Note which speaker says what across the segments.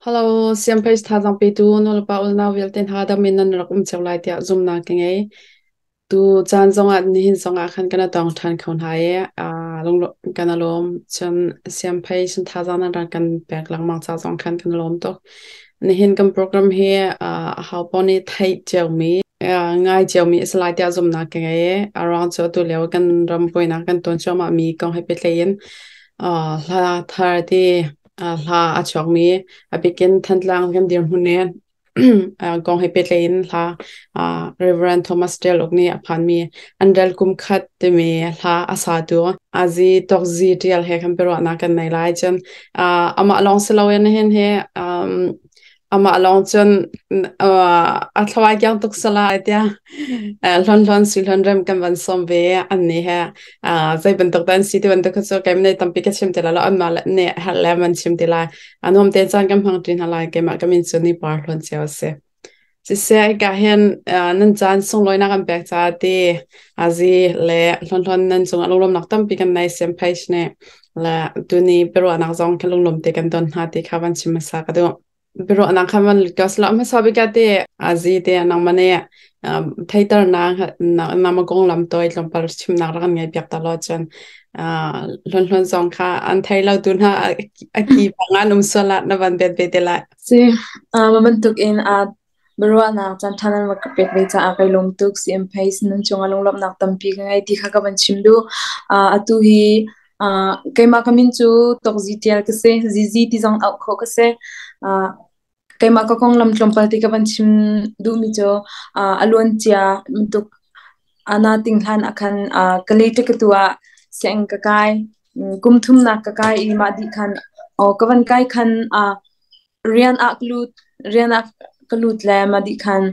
Speaker 1: Hello, Siampheis thazaang petu nulepa unau vialte hna dam in nan rak um cio lai tiah zumhnak ka ngei. Tu caan zongah nihin zongah khan kan tong ṭhan kho hna i kan i lawm. Cun Siampheis thazaang nan rak kan pek lengmang ca zong khan kan i lawm tuk. Nihin kan program hi aho paoh nih theih ciomi ngai ciomi a si lai tiah zumhnak ka ngei i a ruang cu atu lio kan ram buainak kan ton cuahmahmi kong he pehtlai in hla thar ti hla a chuakmi a bikin Thantlang kan dirhmun i kong he pehtlai in hla Reverend Thomas Tial Uk nih a phanmi An Rel Kum Khat timi hla a satu Azi Tokzi Tial he khan biaruahnak kan nei lai. Cun amah lawng si loin hin hi amah lawng cun a thlawai kiang tuk sala tiah hlon hlon sui hlon rem kan van sawm ve an ni he zei bantuk dan si ti bantuk cu keimah nei tampi ka chim ti lai lo anmah le nih herh le man chim ti lai anuam te caan kan hmang ṭi hna lai. Keimah ka min cu ni par hlon cio a si. Siseh, hika hin nan caan sunglawinak kan pek caah ti azi le hlonhlon nan cungah lunglawmnak tampi kan nei. Siam Page nih le tuni biaruahnak zong kha lunglawm te kan don hna ti kha van chim hmasa ka duh. Biaruahnak kha van lut ko sila hmasa bik ah te azi te nangmah nih theiternak nama konglam tawi tlawmpal chimnak rak kan ngei piak ta law, cun hlonhlon zong kha an thei lo tu hna a ki bang an um sual ah na van bet ve te lai.
Speaker 2: Si, mah bantuk in biaruahnak caanṭha nan rak ka pek ve caah kai lawm tuk. CM Pace nan cungah lunglawmhnak tampi ka ngei ti kha ka van chim duh. Atu hi keimah ka min cu Tawkzi Ṭial ka si. Zizi ti zong auh khawh ka si. Keimah ka konglam tlawmpal ti ka van chim duhmi cu a luancia bantuk nating hlan ah khan Kalay tu ah sianginn ka kai. Kum thumnak ka kai i mah dih khan ka van kai khan rian ah ka lut. Rian ah ka lut le mah dih khan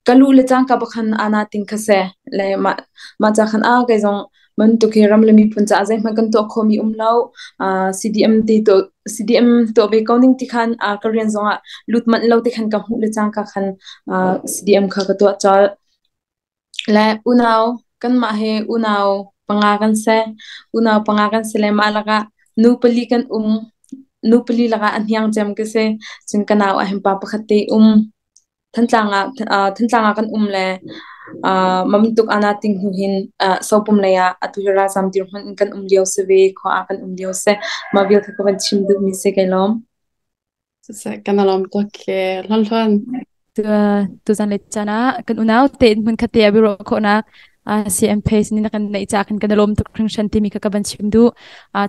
Speaker 2: ka luh le cangka bak khan nating kha si. Le mah mah ca khan kei zong bantuk hi ram le miphun caah zeihmanh kan tuah khawhmi um lo. CDM ti tuah CDM tuah ve ko ning ti khan ka rian zongah lut manh lo ti khan ka hmuh le cangka khan CDM kha ka tuah colh. Le unau, kanmah hi unau panga kan si. Unau panga kan si le mah lakah nu pali kan um. Nu pali lakah a hniang cem ka si. Cun ka nau ah hin pa pakhat te um. Thantlang ah kan um le mah bantuk ana ting hnu hin Sopum lei ah atu hi ralzam dirhmun in kan um lio si ve, khua ah kan um lio si. Mah vial kha ka van chim duhmi si, kai lawm.
Speaker 1: Siseh, kan i lawm tuk ke. Hlon hlon.
Speaker 3: Tuzan le caan ah kan unau tein hmunkhat te ah biaruah khawhnak CM Pace nih na kan neih caah kan kan i lawm tuk hringhran timi kha ka van chim duh.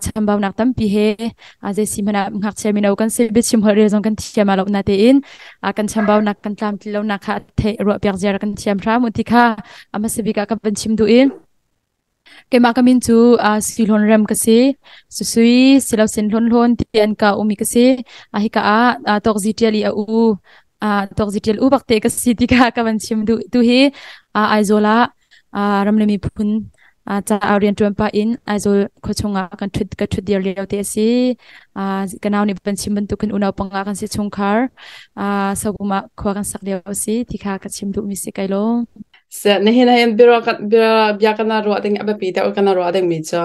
Speaker 3: Chambaunak tampi he zei si hmanh ah ngakchia mino kan si, biachim holh rel zong kan thiam lo na tein kan chambaunak kan tlamtlin lonak kha theih ruah piak ziar kan thiam hram u ti kha a hmasa bik ah ka van chim duh in. Keimah ka min cu Sui Hlawn Rem ka si. Susui silosin Hlawn Hlawn ti an ka umi ka si. Hika ah Tawkzi Ṭial i a u Tawkzi Ṭial u bakte ka si ti kha ka van chim duh. Tu hi Aizawl ah ram le miphun caah rianṭuan pah in Aizawl khuachung ah kan ṭhut ka ṭhut dir lio te a si. Ka nau nih van chim bantuk in unau panga kan si, chungkhar Sopum ah khua kan sak lio a si ti kha ka chim duhmi si, kai lawm.
Speaker 1: Seh, nihin ah hin bia kan ruah ding a biapi deuh kan ruah dingmi cu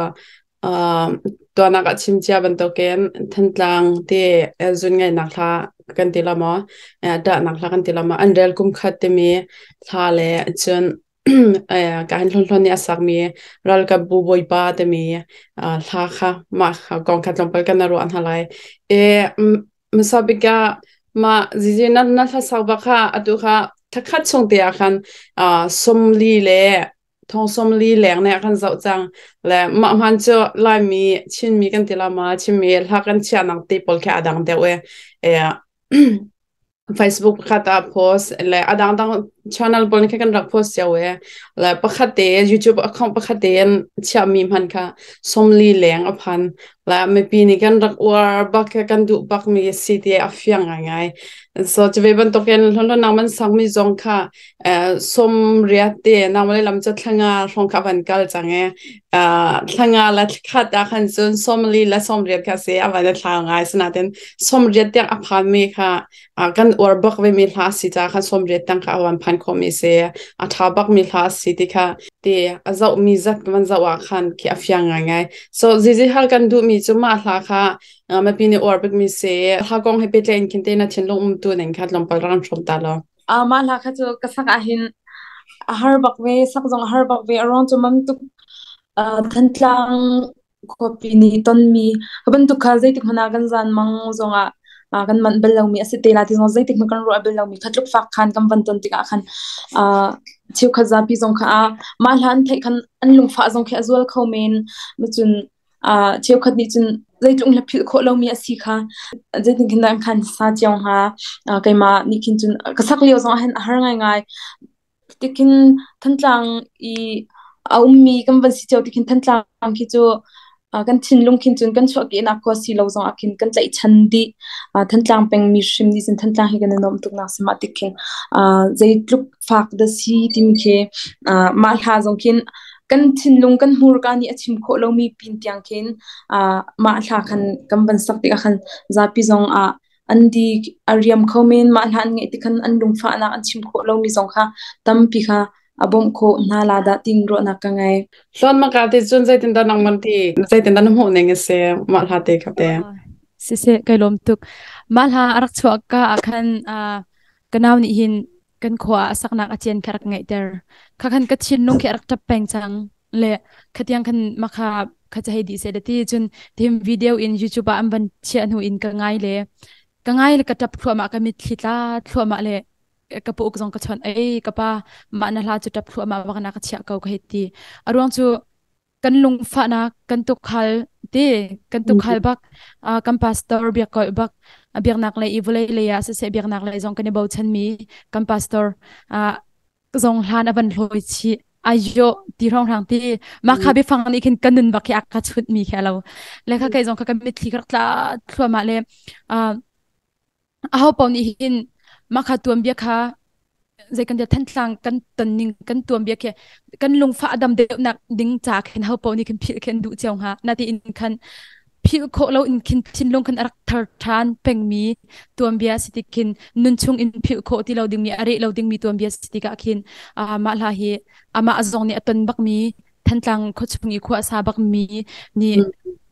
Speaker 1: tuanak ah chim cia bantukin Thantlang ti zun ngaihnak hla kan ti la maw, dahnak hla kan ti la maw, an rel kum khat timi hla le cun ka hin hlonhlon nih a sakmi ralkap bu bawipa timi hla kha mah kha kong kha tlawmpal kan ruah hna lai. E, hmasa bik ah mah zizi na na hlasak bak kha atu kha thakhat chung te ah khan 40 le thong 40 leng ne kan zoh cang le mah hman cu Laimi Chinmi kan ti la ma, Chinmi hla kan chiahnak te pawl khi a dang deuh e. Facebook pakhat ah post le a dangdang channel pawl nih khan kan rak post cio e le pakhat te YouTube account pakhat te in chiahmi hman kha 40 leng a phan le mipi nih kan rak uar bak kan duh bak mi si ti a fiang ngaingai. So cu ve bantukin hlonhlon nang man sang mi zong kha 80 te nang le lam cu thlanga hrawng kha van kal cang e, thlanga le khat ah khan cun 40 le 80 kha si a van i thlau ngai. Sinain 80 tiang a phan mi kha kan uar bak ve mi hla si ca khan 80 tiang kha a van phan khawh mi si, a tha bak mi hla si ti kha. Te a zohmi zat ka van zoh ah khan khi a fiang ngaingai. So zizi hal kan duhmi cu mah hla kha mipi nih uar bikmi si. Hla kong he pehtlaih in khin te na thinlung umtu ning kha tlawmpal rak kan hrawm ta law.
Speaker 2: Mah hla kha cu ka sak ahhin a har bak ve, sak zong a har bak ve. A ruang cu mam tuk Thantlang khuapi nih tonmi ka bantuk kha zeitik hmanh ah kan zan mang zongah kan manh bal lomi a si te la ti zong zeitik hmanh kan ruah bal lomi kha tluk fak khan kan van ton tikah khan cheukhat zapi zong kha mah hla an theih khan an lungfah zong khi a zual kho men. Cun cheukhat nih cun zeitluk in philh khawh lomi a si kha zeitin khin dah an khan sa cio hnga. Keimah nih khin cun ka sak lio zong ah hin a har ngaingai. Tikhin Thantlang i a ummi kan van si cio tikhin Thantlang khi cu kan thinlung khin cun kan chuahkehnak khua si lo zong ah khin kan tlaihchan dih. Thantlang pengmi hrim nih cun Thantlang hi kan i nuamh tuknak si mah tik khin zeitluk fak dah si timi khi mah hla zong khin kan thinlung kan hmurka nih a chim khawh lomi pin tiang khin mah hla khan kan van sak tikah khan zapi zong ah an di a riam kho men. Mah hla an ngeih tikhan an lungfahnak an chim khawh lomi zong kha tampi kha a bawmh khawh hna la dah tin ruahnak ka ngei.
Speaker 1: Hlawn maka te cun zeitindah nang man ti zeitindah na hmuh ning a si mah hla te kha te?
Speaker 3: Siseh, kai lawm tuk. Mah hla a rak chuah ka ah khan ka nau nih hin kan khua ah a saknak a cian kha rak ngaihter. Kha khan ka thinlung khi a rak ṭap peng cang. Le khatiang khan makha kha cha hei di se le ti cun tim video in YouTube ah an van chiah hnu in ka ngai le ka ngai le ka ṭap thluahmah, ka mitthli tla thluahmah le ka pu uk zong ka chawnh ei ka pa, mah na hla cu ṭap thluahmah bak na ka chiah ko ka hei ti. A ruang cu kan lungfahnak kan tukhal ti kan tukhal bak, kan pastor biak kolh bak, biaknak lei i vawlei lei ah siseh biaknak lei zong kan i bochan mi kan pastor zong hlan a van hlawi chih ayo ti rong rang ti ma kha biafang nih khin kan nun bak khi a ka chut mi khi alo le kha kai zong kha kan mitthli ka rak tla thluahmah le aho paoh nih hin mah kha tuanbia kha zei kan Thantlang kan ton ning kan tuanbia khi kan lungfah a dam deuhnak ding ca khin ho paoh nih khin philh khin duh cio hnga. Natiin khan philh khawh lo in khin thinlung khan a rak thar ṭhan pengmi tuanbia si tik khin nun chung in philh khawh ti lo dingmi, a reh lo dingmi tuanbia si tikah khin mah hla hi amah zong nih a ton bakmi, Thantlang khuachung i khua a sa bakmi nih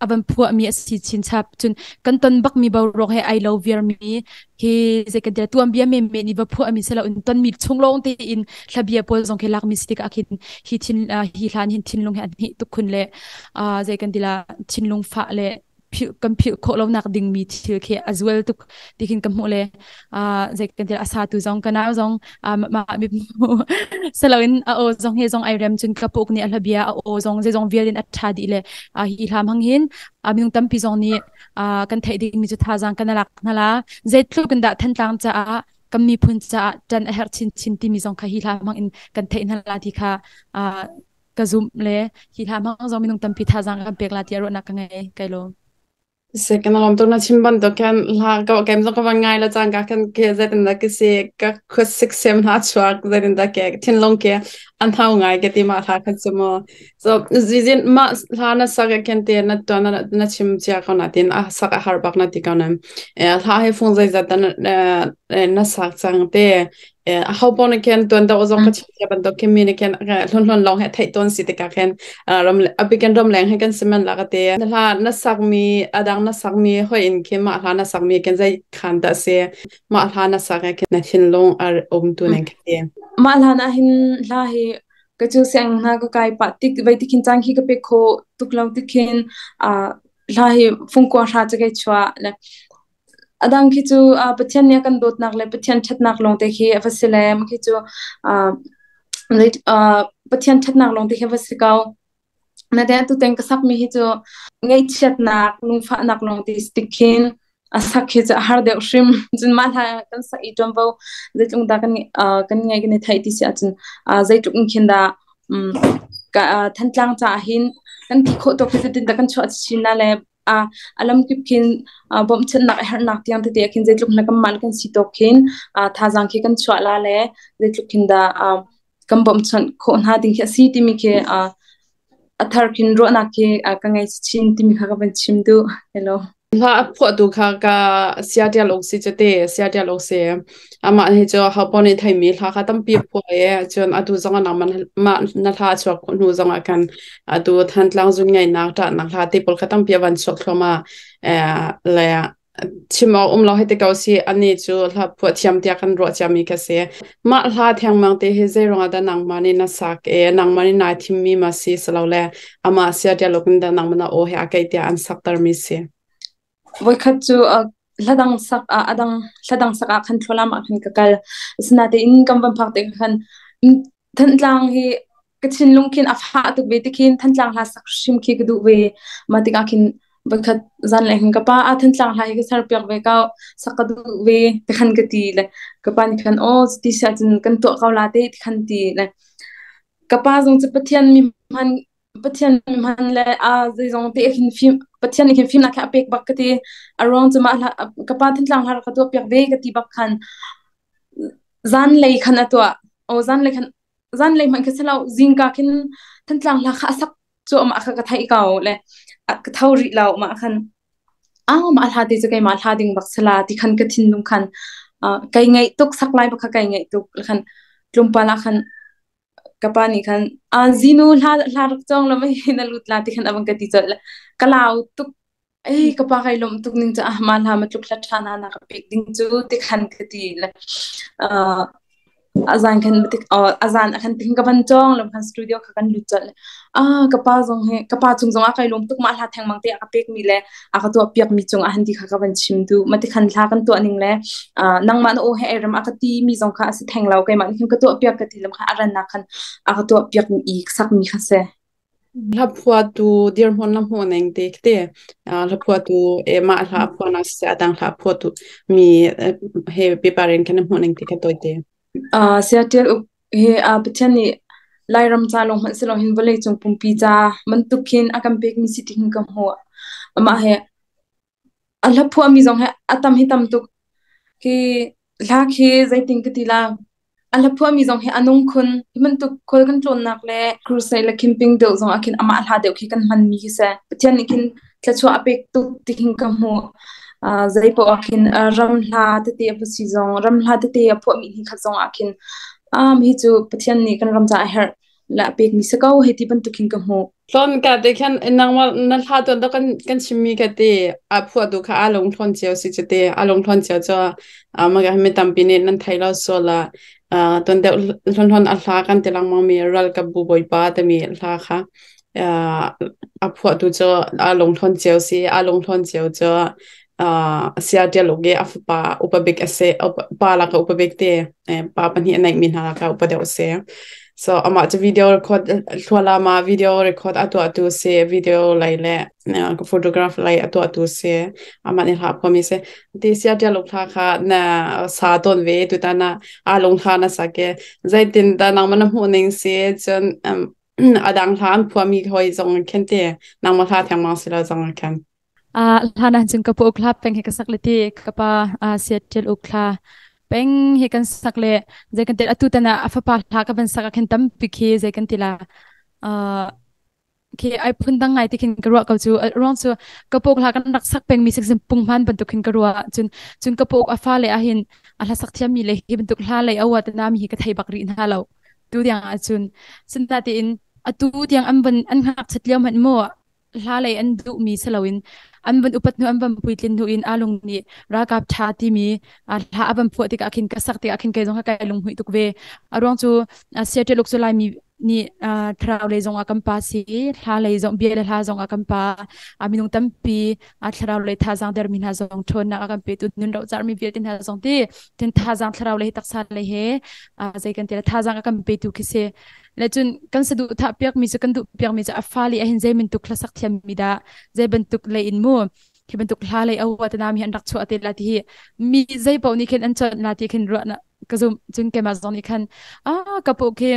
Speaker 3: a van phuahmi a si chinchap. Cun kan ton bakmi boruak he ai lo viarmi hi zei kan ti tuanbia menmen i va phuahmi si lo in tonmi chung lawng tein hlabia pawl zong khi lakmi si tikah khin hi thin hi hlan hin thinlung he an hnih tuk khun le zei kan ti la thinlung fah le philh kan philh khawh lonak dingmi thil khi a zual tuk ti khin ka hmuh le zei kan ti a sa tu zong ka nau zong ma mi saloin a o zong he zong ai rem. Cun ka puk nih a hlabia a o zong zei zong vial in a tha dih le hi hlam hang hin minung tampi zong nih kan theih ding mi cu thazang kan alak hnala zeitluk in dah Thantlang caah kan miphun caah ṭan a herh chin chin timi zong kha hi hla hmang in kan theih hna la ti kha ka zumh le hi hla hmang zong minung tampi thazaang kan pek la ti ruahnak ka ngei. Kai lawm.
Speaker 1: Se kan lawm tuk. Na chim bantuk khan hla ka kem zong ka van ngai la cang ka khan ke zeitin dah ke si ka khut sik sem hla chuak zeitin dah ke thinlung ke an hau ngai ke ti ma hla khan chu mo. So zizin ma hla na sak khen te na to na na chim chia ko na tin a sak a har bak na ti ko na hla he fung zai zat na na sak chang te a ho pon khen tuan do zong ka chim cia bantuk khin mi ne khen hlon hlon long he theih ton si tikah khen ram apiken ram leng he kan siman la ka te na hla na sak mi adang na sak mi hoi in khin ma hla na sak mi ken zai khan da se ma hla na sak khen na thinlung ar um tu neng khe?
Speaker 2: Mah hla na hin hla hi ka chu siang hna ka kai pa tik vai tikhin chang khi ka pe kho tuk lo tikhin a hla hi fungkua hra cha kai chua le a dang khi cu Pathian nih a kan dawtnak le Pathian ṭhatnak lawngte khi a va si le khi cu Pathian ṭhatnak lawngte khi a va si ko. Nain tutan ka sakmi hi cu ngaihchiatnak, lungfahnak lawngte si tik khin a sak hi cu a har deuh hrim. Cun mah hla kan sak i ṭuanvo zeitluk dah kan kan ngeih kan i theih ti si ahcun zeitluk in khin dah Thantlang caah hin kan ti khawh tawk hi zeitin dah kan chuah chin na le a lamkip khin bawmhchanhnak a herhnak tiang tete ah khin zeitluk na kanmah kan si tawk khin thazaang khi kan chuah la le zeitluk khin dah kan bawmhchanh khawh hna ding khi a si timi khi a thar khin ruahnak khi ka ngei chin timi kha ka van chim duh. Hello.
Speaker 1: Hla a phuahtu kha ka siatial awk si cu te, siatial awk si. Amah hi cu hopaoh nih theimi hla kha tampi a phuah i cun atu zong ah nangmah mah na hla a chuak khawh hnu zong ah khan atu Thantlang zunngaihnak ṭahnak hla te pawl kha tampi a van chuak thluahmah. Le chim awk um lo hei ti ko si anih cu hla phuah thiam tiah kan ruah ciami ka si. Mah hla thengmang te hi zei ruangah dah nangmah nih na sak i nangmah nih nai thimmi ma si silole amah sia dialog in dah nangmah na aw he a keih tiah an saktermi si?
Speaker 2: Voikhat cu hla dang sak ah a dang hla dang sak ah khan thlualam ah khan ka kal. Asinain kan van phak tikah khan Thantlang hi ka thinlung khin a fah tuk ve ti khin Thantlang hla sak hrim khi ka duh ve. Mah tikah khin voikhat zanlei khin ka pa ah Thantlang hla hi ka ser piak ve ko, sak ka duh ve ti khan ka ti le ka pa nih khan aw cuti si ahcun kan tuah ko la te ti khan ti le ka pa zong cu Pathian mi hman Pathian mi hman le a zeizong te khin fim Pathian nih khin fimnak kha a pek bak ka ti. A ruang cu mah hla ka pa Thantlang hla rak ka tuah piak ve ka ti bak khan Zanlei khan a tuah. Aw zanlei khan zanlei hmanh kha si lo zingka khin Thantlang hla kha a sak cuahmah kha ka theih ko le ka tho rih lo mah khan au mah hla te cu keimah hla ding bak sala ti khan ka thinlung khan kai ngaih tuk sak lai bak kha kai ngaih tuk khan tlawmpal ah khan ka pa nih khan a zinu hla hla rak cawng lo mei na lut la ti khan a van ka ti colh le ka lau tuk. Ei ka pa kai lawmh tuk ning cu ah ma hla ma tluk hla ṭha na na ka pek ding cu ti khan ka ti le azan khan tik azan khan ting ka van cawng lam khan studio kha kan lut colh ah ka pa zong he ka pa cung zong a kai lawm tuk ma hla theng mang te a ka pek mi le a ka tuah piak mi cung ah han ti kha ka van chim du ma ti khan hla kan tuah ning le nangmah na o he ai ram a ka ti mi zong kha a si theng lo keimah nih khan ka tuah piak ka ti lam kha a ran nak khan a ka tuah piak mi i sak mi kha se.
Speaker 1: Hlaphuahtu dirhmun na hmuh ning ti khi ti. Hlaphuahtu mah hla a phuah nak siseh a dang hla a phuahtu mi he pipa in khan na hmuh ning ti kha tawite.
Speaker 2: Seattle uk hi Pathian nih Lairam ca lawng hmanh si loin vawleicung pumpi ca bantuk khin a kan pekmi si ti hin ka hmuh. Amah he a hla phuahmi zong hi a tam hi tam tuk. Khi hla khi zeitin ka ti la, a hla phuahmi zong hi a nung khun. Hi bantuk khual kan tlawnnak le crusade le camping deuh zong ah khin amah hla deuh khi kan hmanmi khi si. Pathian nih khin thluachuah a pek tuk ti hin ka hmuh. Zei paoh ah khin ram hla tete a va si zong, ram hla tete a phuahmi hi khat zong ah khin hi cu Pathian nih kan ram caah a herh le a pekmi si ko hei ti bantuk hin ka hmuh.
Speaker 1: Tlawn ka te khan nangmah na hla tuan to kan chimmi ka te a phuahtu kha a lung thlawn cio si cu te a lung thlawn cio cu maka mi tampi nih nan thei lo sual ah tuan deuh hlon hlon a hla kan ti lengmang mi ral ka bu bawipa timi hla kha a phuahtu cu a lung thlawn cio si a lung thlawn cio cu sia tial uk i a fapa upa bik a si pa laka upa bik te pa pahnih a neihmi hna laka upa deuh a si. So amah cu video record thlualama video record a tuahtu si video lei le photograph lei a tuahtu si amah nih hla phuami si ti sia tial uk hla kha na sa tawn ve tutan na a lung hla na sa ke zeitin dah nangmah na hmuh ning si cun a dang hla an phuami hoi zong khen te nangmah hla thengmang si lo zong khan.
Speaker 3: Hlan ahcun ka pu uk hla peng hi ka sak le ti ka pa Seattle uk hla peng hi kan sak le zei kan ti atu tan ah a fapa hla ka van sak ah khin tampi khi zei kan ti la khi ai phun dang ngai ti khin ka ruah ko cu ruang cu ka pu uk hla kan rak sak peng mi sak pung hman bantuk khin ka ruah cun cun ka pu uk a fa le ahhin a hla sak thiam mi le hi bantuk hla lei awa te na mi hi ka thei bak rih hna lo tu tiang ahcun sinatein atu tiang an van an ngak chat lio hmanh mu hla lei an duhmi si loin an van upat hnu an van puitlin hnu in alung nih ralkap ṭha timi hla a van phuah tikah khin ka sak tikah khin kei zong kai lunghmuih tuk ve. A ruang cu Seattle uk cu Laimi nih thlarau lei zong ah kan pa si hla lei zong bia le hla zong ah kan pa minung tampi thlarau lei thazaang dermi hna zong ṭhawnnak a kan petu nun rocar mi vialte hna zong ti tin thazaang thlarau lei taksa lei he zei kan ti la thazaang a kan petu khi si. Le cun kan saduhthah piakmi cu kan duh piakmi cu a fale ahhin zei bantuk hlasak thiammi dah zei bantuk lei in mu khi bantuk hla lei awa te mi an rak chuah te la ti hi mi zei paoh nih khin an chawnh la ti khin ruah na ka zum cun keimah zong nih khan ah ka pu khi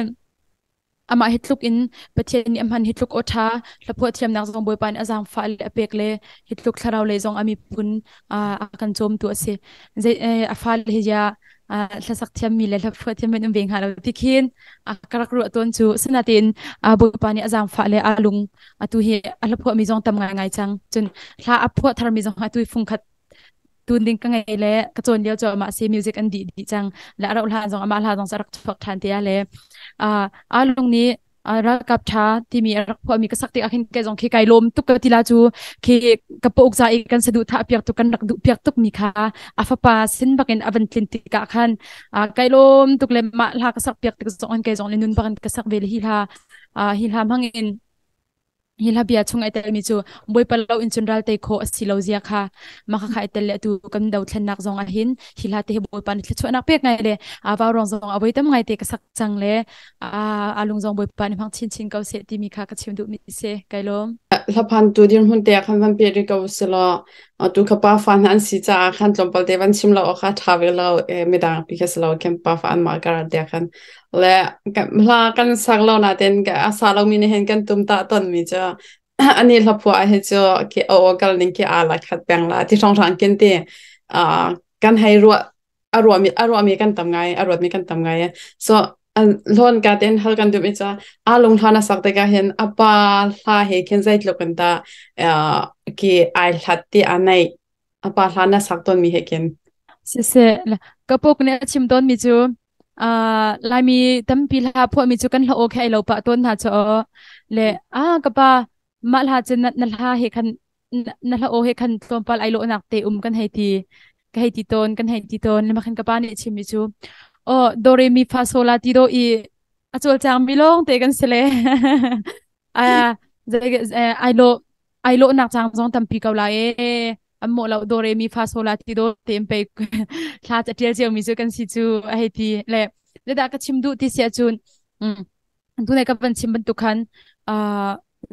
Speaker 3: amah hi tluk in Pathian nih a hman hi tluk aw ṭha hlaphuah thiamnak zong Bawipa nih a zaangfah le a pek le hi tluk thlarau lei zong a miphun a kan cawmtu a si zei a fale hi ya. Hlasak thiammi le hlaphuah thiammi an um ve hnga lo ti khin ka rak ruah tawn cu. Sinain Bawipa nih a zaangfah le a lung atu hi a hlaphuah mi zong tam ngaingai cang. Cun hla a phuah thar mi zong atu hi fungkhat tun ding ka ngei le ka cawn lio cu amah si music an dih dih cang le a rauh hlan zong amah hla zong cu a rak chuak ṭhan te ah le a lung nih ralkap ṭha timi a rak phuahmi ka sak tikah khin kei zong khi kai lawm tuk ka ti la cu. Khi ka pauk za i kan saduhthah piak tuk, kan rak duh piak tuk mi kha a fapa sin bakin a van tlin tikah khan kai lawm tuk le mah hla ka sak piak tik zong in kei zong le nun bakin ka sak ve le hi hla hmang in hi hla bia chung ai telmi cu Bawipa lo in cun ral tei khawh a si lo zia kha mah kha ai tel le atu kan dothlennak zong ah hin hi hla te hi Bawipa nih thluachuahnak pek ngai le vau rong zong a voi tam ngai te ka sak cang le a lung zong Bawipa nih hmang chinchin ko seh timi kha ka chim duhmi si. Kai lawm.
Speaker 1: Hlaphan tu dirhmun te ah khan van pe rih ko selaw tu kha pa fa hna an si caah khan tlawmpal te van chim lo awk kha ṭha ve lo, midang pi kha si lo khin pa fa an mah kar te khan le hla kan sak lo na ten a sa lo mi nih hin kan tum ta ton mi cu ani hla phuah hi cu ki o kal ning ki ala khat peng la ti hrang hrang kin ti kan hei ruah a ruah mi kan tam ngai, a ruat mi kan tam ngai. So hlawn ka ten hal kan dum i cha a lung hla na sak te ka hin a pa hla he khin zeitluk in ta ki ai hlat ti a nei a pa hla na sak ton mi he khin?
Speaker 3: Siseh, ka puk nih a chim tawn mi cu Laimi tampi hla phuah mi cu kan hla aw khi ai lo pah tawn hna cu le a ka pa mah hla cu na hla he khan na hla aw he khan tlawmpal ai lawhnak te um kan hei ti, ka hei ti tawn, kan hei ti tawn le khan ka pa nih chim mi cu oh do re mi fa sol la ti do i a cawlcang mi lawng te kan si le a ai lo ai lawhnak cang zong tampi ko la e an mawh lo do re mi fa sol la ti do te pe thla ca tial cio mi cu kan si cu a hei ti le le dah ka chim duh ti sia cun tu ne ka van chim bantuk khan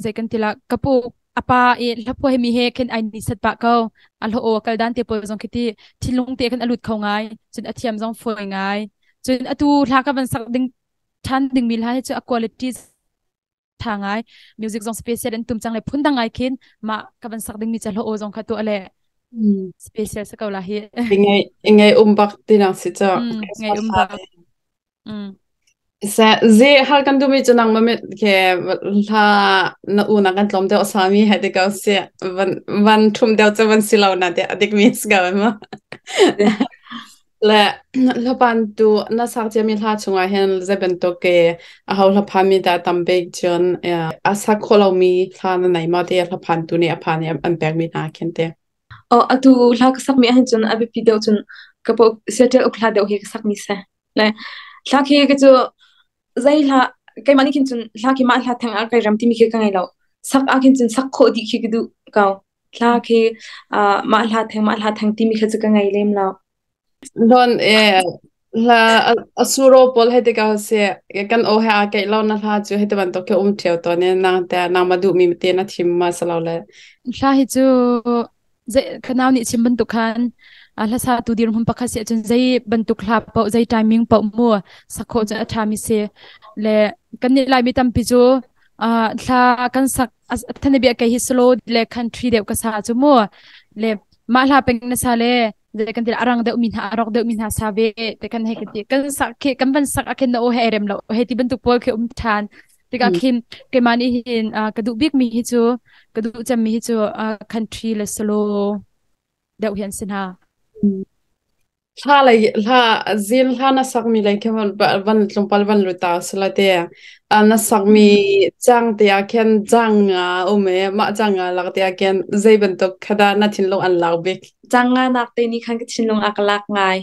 Speaker 3: zei kan ti la ka pu apa i hlaphu he mi he khin ai ni sat pa ko a hlo o kal dan te pawl zong khiti thinlung te khan alut kho ngai cun a thiam zong foi ngai. Cun atu hla ka van sak ding than ding mi hla hi chu a quality tha ngai, music zong special an tum chang le phun dang ngai khin ma ka van sak ding mi cha hlo o zong kha tu ale special sa ko la hi.
Speaker 1: Ngai ngai um bak ti nang si cha.
Speaker 3: Ngai um bak.
Speaker 1: Se ze hal kan dumi chu nang ma mit ke hla na u na kan tlom deuh sami he te ka se van van thum deuh cha van silo na te adik mi ska ma le hlapan tu na sak cia mi hla chungah hin zei bantuk ke a ho hlaphan mi dah tam bik, cun a sak kho lo mi hla na nei ma te hlaphan tu nih a phan i an pek mi hna khin te?
Speaker 2: Oh, atu hla ka sak mi ahhin cun a biapi deuh cun ka po Seattle uk hla deuh hi ka sak mi si. Le hla khi ka cu zei hla keimah nih khin cun hla khi mah hla theng ah kai rem timi khi ka ngei lo. Sak ah khin cun sak khawh dih khi ka duh ko. Hla khi mah hla theng mah hla theng timi kha cu ka ngei lem lo.
Speaker 1: Don e hla a suro pawl he tikah se kan o he a keih lo na hla cu heti bantuk khi um ṭheo tawn i nang te nang ma duh mi te na thim ma salo le?
Speaker 3: Hla hi cu zei ka nau nih chim bantuk khan hlasa tu dirhmun pakhat si ahcun zei bantuk hla paoh, zei timing paoh mu sak khawh cu a ṭha mi si le kan nih Laimi tampi cu hla kan sak thane bia kei hi slow le country deuh ka sa cu mu le mah hla peng na sa le zei kan ti arang deuh mi hna arok deuh mi hna sa ve te kan hei kan ti kan sak khi kan van sak akhin na o he rem lo he ti bantuk pawl khi um than tikah khin keimah nih hin ka duh bik mi hi cu ka duh cem mi hi cu country le slow deuh hi an si hna.
Speaker 1: Hla lei hla zin hla na sak mi lei khi van van tlawmpal van lut ta sila te na sak mi chang te ah khin chang nga um e mah chang nga lak te ah khin zei bantuk khada na thinlung an lak bik?
Speaker 2: Chang nga nak te nih khan ka thinlung a ka lak ngai.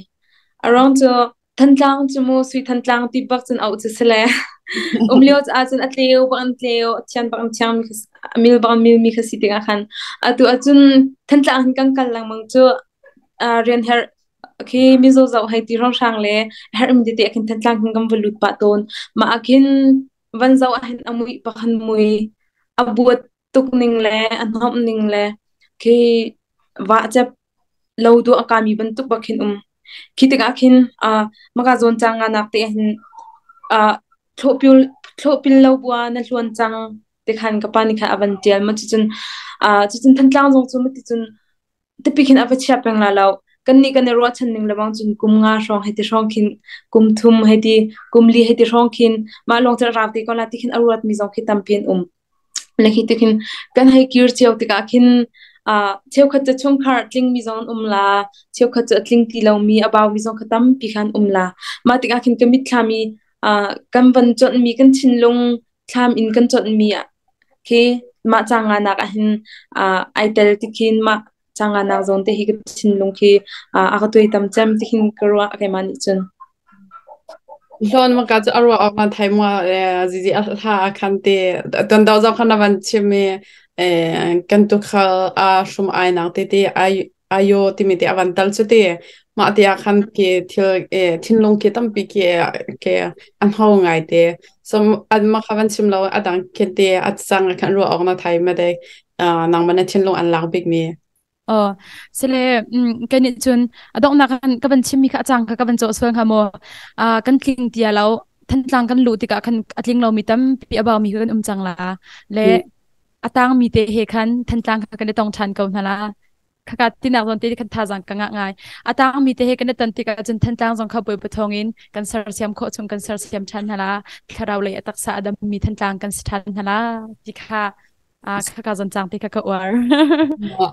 Speaker 2: Aruang cu Thantlang cu mu sui Thantlang ti bak cun auh cu si le um lio ah cun a tleu bak an tleu, a thian bak an thiang mi kha a mil bak an mil mi kha si tikah khan atu ahcun Thantlang hin kan kal lengmang cu rian herh khi mizaw zoh hei ti hrawnghrang le herh mi tete ah khin Thantlang hin kan va lut pah tawn. Mah ah khin van zoh ah hin a muih bak han mui, a buat tuk ning le a hnomh ning le khi vah cep lo duah a kami bantuk bak khin um. Khi tikah khin maka zawn cang nga nak te hin thlawhpil thlawhpil lo bua na hluan cang ti khan ka pa nih khan a van tial ma cucun cucun Thantlang zong cu mati cun tipi khin a va chia peng la lo. Kan nih kan i ruahchan ning lebang cun kum nga hrawng hei ti hrawng khin kum thum hei ti kum li hei ti hrawng khin mah lawng cu a rau te ko la ti khin a ruat mi zong khi tampi an um. Le khi ti khin kan hei kir cio tikah khin cheukhat cu chungkhar tling mi zong an um la, cheukhat cu a tling ti lomi a bau mi zong kha tampi khan um la. Mah tikah khin ka mitthlam i kan van chawnh mi kan thinlung thlam in kan chawnh mi khi mah canga nak ah hin ai tel ti khin mah canga nak zawn te hi ka thinlung khi a ka tuaitam cem ti khin ka ruah keimah nih cun.
Speaker 1: Hlawn maka cu a ruah awk na thai mua zizi a hla a khan te ton do zong khan na van chim i kan tukhal a hrum ai nak te te ai ayo timi te a van tal cu te mah te ah khan ke thil thinlung ke tampi ke ke an ho ngai te so an ma kha van chim lo adang khen te a cang khan ruah awk na thai ma de nangmah na thinlung an lak bik mi.
Speaker 3: Aw, sile kei nih cun a donghnak kan ka van chimmi kha a cang kha ka van cawh sual hnga maw? Kan tling tia lo. Thantlang kan luh tikah khan a tling lomi tampi a baumi kha kan um cang la. Le a tangmi te he khan Thantlang kha kan i tong ṭhan ko hna la. Khaka tinak zawn te khan thazaang ka ngah ngai. A tangmi te he kan i ton tikah cun Thantlang zong kha Bawipa thawngin kan sersiam khawh chung kan sersiam ṭhan hna la. Thlarau lei a taksa a dammi Thantlang kan si ṭhan hna la ti kha Khaka zon cang ti kha ka uar.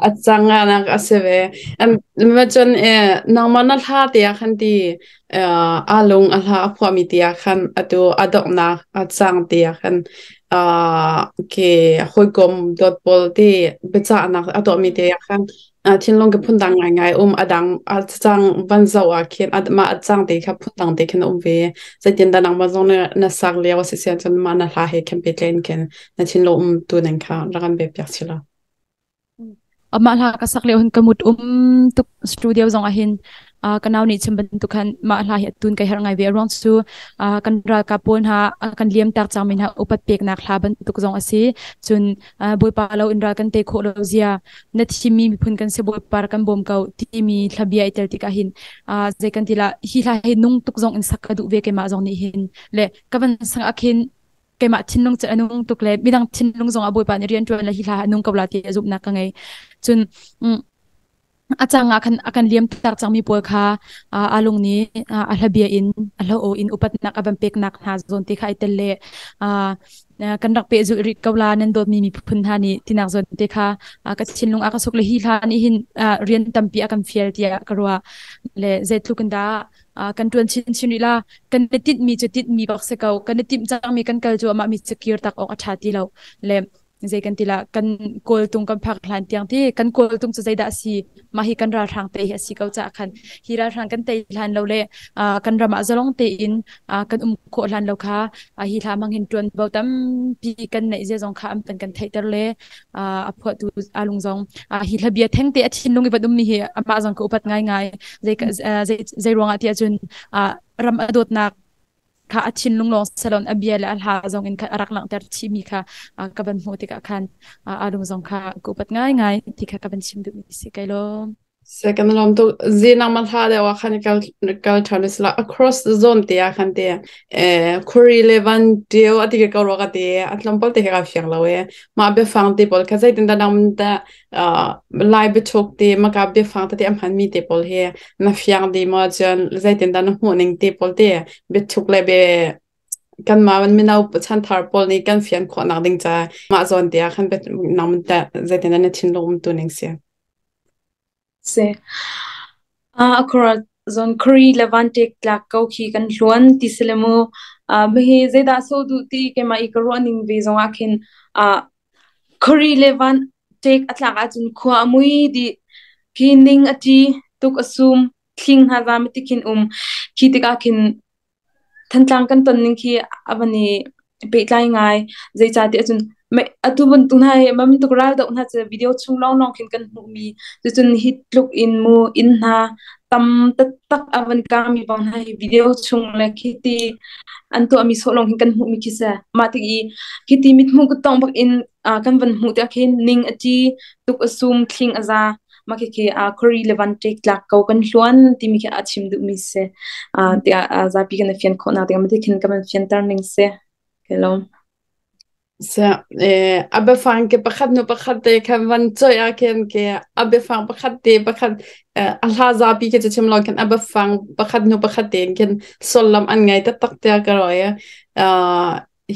Speaker 1: A cang nak a si ve. Ma cun nangmah na hla te ah khan ti a lung a hla a phuahmi te ah khan atu a donghnak a cang te ah khan ke hawikom dawt pawl te biacahnak a tuahmi te ah khan thinlung ka phundang ngaingai um a dang a cang van zoh ah khin mah a cang te kha phundang te khin a um ve. Zeitin dah nangmah zong na sak lio a si sian cun mah na hla he khin pehtlaih in khin na thinlung um tu ning kha rak kan pe piak si lo.
Speaker 3: Mah hla ka sak lio hin ka mut um tuk studio zong ah hin ka nau nih chim bantuk khan mah hla hi atun kai herh ngai ve ruang cu kan ralkap pawl hna kan liam tak cang mi hna upat peknak hla bantuk zong a si cun Bawipa lo in ral kan te khawh lo zia na thimmi miphun kan si Bawipa kan bawm ko timi thlabia i tel tikah hin zei kan ti la hi hla hi nung tuk zong in sak ka duh ve keimah zong nih hin le ka van sang ah khin keimah thinlung cu a nung tuk le midang thinlung zong ah Bawipa nih rian ṭuan le hi hla a nung ko la ti a zumhnak ka ngei. Cun a cang ah khan a kan liam tak cangmi pawl kha a lung nih a hlabia in a hla aw in upatnak a van peknak hna zawn te kha ai tel le kan rak pehzulh rih ko la nan dawtmi miphun hna nih tinak zawn te kha ka thinlung a ka suk le hi hla nih hin rian tampi a kan fial tiah ka ruah le zeitluk in dah kan ṭuan chinchin rih la. Kan i tinhmi cu tinhmi bak si ko. Kan i timh cangmi kan kal cu amah mi cu kir tak awk a ṭha ti lo. Le zei kan ti la, kan kawltung kan phak hlan tiang ti kan kawltung cu zeidah a si, mah hi kan ralhrang te hi a si ko caah khan hi ralhrang kan tei hlan lo le kan ram ah zalong tein kan um khawh hlan lo kha hi hla mang hin ṭuanvo tampi kan neih zia zong kha an kan theihter le a phuahtu alung zong hi hla bia theng te a thinlung i van ummi hi amah zong ka upat ngaingai. Zei zei zei ruangah tiah cun ram a dawtnak kha a thinlung lawng salon a bia le a hla zong in a rak langhter chihmi kha ka van hmuh tikah khan alung zong kha ka upat ngaingai ti kha ka van chim duhmi si kai lawm.
Speaker 1: Se kan lawm tuk. Zinang ma hla deuh ah khan kal kal ṭhan sila across the zone te ah khan te khuri le van tio ati ke ko ro ka te a tlawmpal te ka fiang lo e ma biafang te pawl kha zeitin dah nang ta lai biathuk te maka biafang te am han mi te pawl he na fiang di mo cun zeitin dah na hmuh ning te pawl te biathuk le be kanmah mino chanthar pawl nih kan fian khawh nak ding ca mah zawn te ah khan nang ta zeitin dah na thinlung um tu ning si.
Speaker 2: Si. A khua zawn Khuri le Vantek tlak ko khi kan hluan ti si le mu. Hihi zeidah sawh duh ti keimah i ka ruah ning ve zong ah khin Khuri le Vantek a tlak ahcun khua a mui dih. Khi ning a ṭi, tuk a sum, thling hna zam ti khin um. Khi tikah khin Thantlang kan ton ning khi a van i pehtlai ngai. Zeicahtiah cun atu bantuk hna hi bantuk raldoh hna cu video chung lawnglawng khin kan hmuhmi. Cucun hi tluk in mu inn hna tam taktak a van kangmi bang hna hi video chung le khiti an tuahmi sawh lawng khin kan hmuhmi khi si. Mah tik i khiti mithmuh kuttong bak in kan van hmuh tikah khin ning a ṭi, tuk a sum, thling a za. Mah khikhi Kori le van ṭek tlak ko kan hluan timi khi a chim duhmi si. Tiah zapi kan i fian khawhnak ding ah khin kan van fianter ning si. Ka lawm.
Speaker 1: A biafang ke pakhat hnu pakhat te khan van choi ah khin ke a biafang pakhat te pakhat a hla zapi khi cu chim lo khin a biafang pakhat hnu pakhat te khin sullam an ngei taktak tiah ka ruah i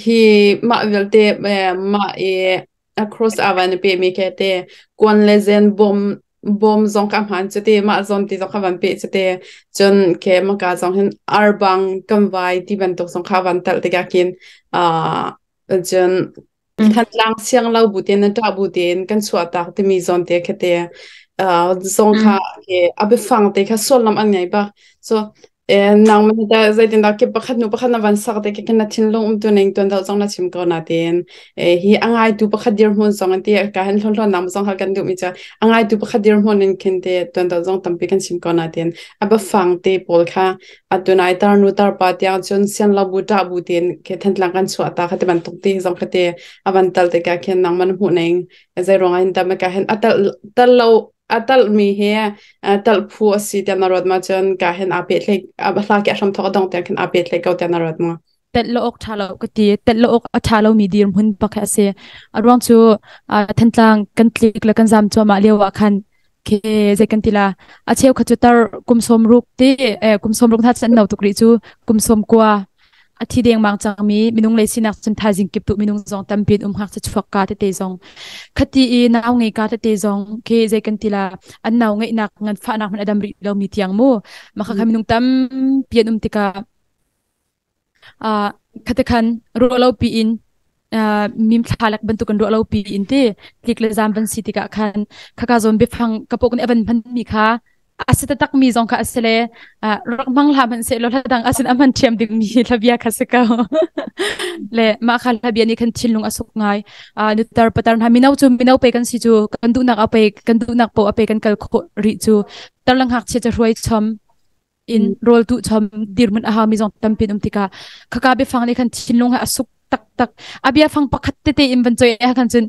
Speaker 1: hi mah vialte mah i a cross a van i pe mi ke te kuan le zen bawm bawm zong ka hman cu te mah zawn ti zong kha van pe cu te cun ke maka zong hin arbang kan vai ti bantuk zong kha van tal tikah khin cun Thantlang siang lo bu tein na ṭah bu tein kan chuah tak timi zawn te kha te zong kha ke a biafang te kha sullam an ngei bak. So nangmah hi tah zeitindah ke pakhat hnu pakhat na van sak te khi na thinlung umtu ning tuan deuh zong na chim ko na tein hi a ngaitu pakhat dirhmun zong in ti ka hin hlonhlon nak zong hal kan duh mi cu a ngaitu pakhat dirhmun in khin te tuan deuh zong tampi kan chim ko na tein a biafang te pawl kha Atu nai tarnu tarpa tiang cun sian lo bu ṭah bu tein khi Thantlang kan chuah ta kha ti bantuk ti zong kha ti a van tal tikah khin nangmah na hmuh ning zei ruangah hin dah ka hin a tal tal lo a tal mi hi tal phu a si tiah na ruat ma cun ka hin aa pehtlaih a hla ki a hram thawk a dong tiang khin aa pehtlaih ko tiah na ruat ma?
Speaker 3: Telh lo awk ṭha lo ka ti. Telh lo awk a ṭha lomi dirhmun pakhat a si. A ruang cu Thantlang kan tlik le kan zam cuahmah lio ah khan khi zei kan ti la a cheu kha cu tar kum 60 ti kum 60 hna chan no tuk rih cu kum 90 a thi dengmang cangmi minung lei sinak cun thaizing kip tu minung zong tampi um hngak cha chuak ka tete zong khati i nau ngei ka tete zong khi zei kan ti la an nau ngeihnak ngan fahnak man adam rih lomi tiang mu maka kha minung tampi an um tikah Khate khan ruah lo piin mimthla lek bantuk in ruah lo piin ti tlik le zam van si tikah khan khaka zawn biafang ka pok nih a van hman mi kha a si taktak mi zong kha a si le rak hmang hlah hmanh seh law hla dang asin a hman thiam ding mi hlabia kha si ko. Le mah kha hlabia nih khan thinlung a suk ngai. Nutar patar hna mino cu mino pe kan si cu kan duhnak a pe kan duhnak poh a pe kan kal khawh rih cu tarlang ngakchia ca hruai chom in rawl tu chom dirhmun a haumi zong tampi um tikah khaka biafang nih khan thinlung he a suk taktak. A biafang pakhat tete in van choi a khan cun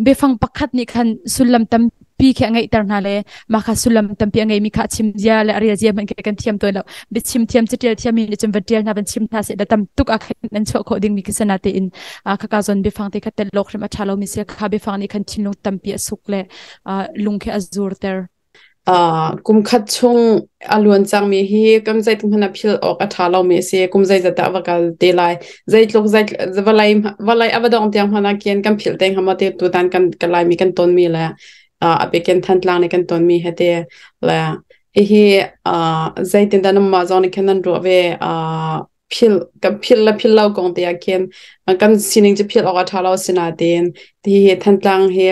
Speaker 3: biafang pakhat nih khan sullam tampi khi a ngeihter hna le mah kha sullam tampi a ngeimi kha a chim zia le a rel zia hmanh khi kan thiam tawn lo. Biachim thiam catial thiam mi nih cun van tial hna van chim hna seh da tam tuk a khan an chuah khawh ding mi khi sana tein khaka zon biafang te kha tel lok hrim a tha lo mi sia kha biafang nih khan thinlung tampi a suk le lung khi a zur ter.
Speaker 1: Kum khat chung a luan cangmi hi kan zeitik hmanh ah philh awk a ṭha lomi a si. Kum zeizat dah va kal te lai. Zeitluk zei vawlei vawlei a va dongh tiang hmanh ah khin kan philh te hnga maw ti tutan kan kan Laimi kan tonmi le a bikin Thantlang nih kan tonmi he ti le hihi zeitindah nanmah zong nih khin nan ruah ve? Philh kan philh le philh lo kong te ah khin kan sining cu philh awk a ṭha lo sinain ti hi Thantlang hi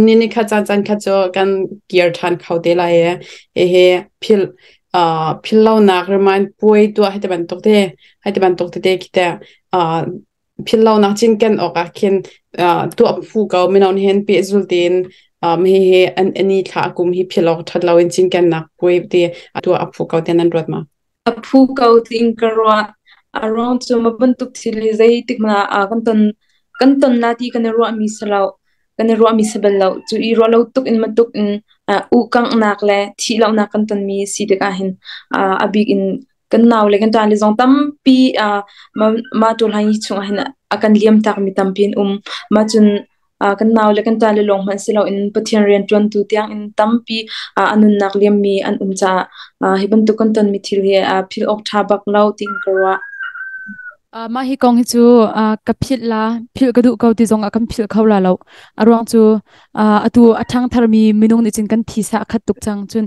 Speaker 1: ni ni khat caan caan khat cu kan kir ṭhan kho te lai i hihi philh philh lonak remind puai tuah hei ti bantuk te hei ti bantuk tete khi teh philh lonak cinken awk ah khin tuah phu ko mino nih hin pehzul tein hihi an ani thla kum hi philh awk ṭhat lo in cinkennak puai ti tuah a phu ko tiah nan ruat ma?
Speaker 2: A phu ko tiin ka ruah. A ruang cu mah bantuk thil hi zeitik hmanh ah kan ton la ti kan i ruahmi si lo. Kan i ruahmi si bal lo. Cu i ruah lo tuk in matuk in uhkanghnak le thih lohnak kan tonmi si tikah hin a bik in kan nau le kan ṭa le zong tampi mah ṭul hi chungah hin a kan liam takmi tampi an um. Mah cun kan nau le kan ṭale lawng hmanh si loin Pathian rianṭuantu tiangin tampi a nunnak liammi an um caah hi bantuk kan tonmi thil hi philh awk ṭha bak lo tiin ka ruah.
Speaker 3: Mah hi kong hi cu ka philh la, philh ka duh ko ti zongah kan philh kho la lo. A ruang cu atu a ṭhangtharmi minung nih cun kan thisa a khat tuk cang. Cun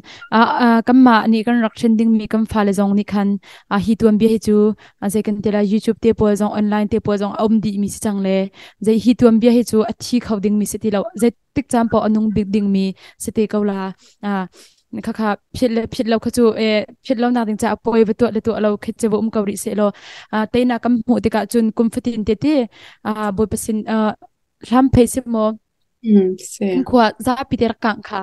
Speaker 3: kanmah nih kan rak hrin dingmi kan fale zong nih khan hi tuanbia hi cu zei kan ti lai YouTube te pawl zong online te pawl zong a um dih mi si cang le zei hi tuanbia hi cu a thi kho ding mi si ti lo. Zeitik caan paoh a nung bik ding mi si te ko la. Khakha phit le phit lo kha cu e phit lo nak ding ca poi va tuah le tuah lo khi che um ko rih se law teina kam hmuh tikah cun kum fatin te ti bawipa sin hlam phei si maw
Speaker 1: Si.
Speaker 3: Khua zapi te rak kang kha.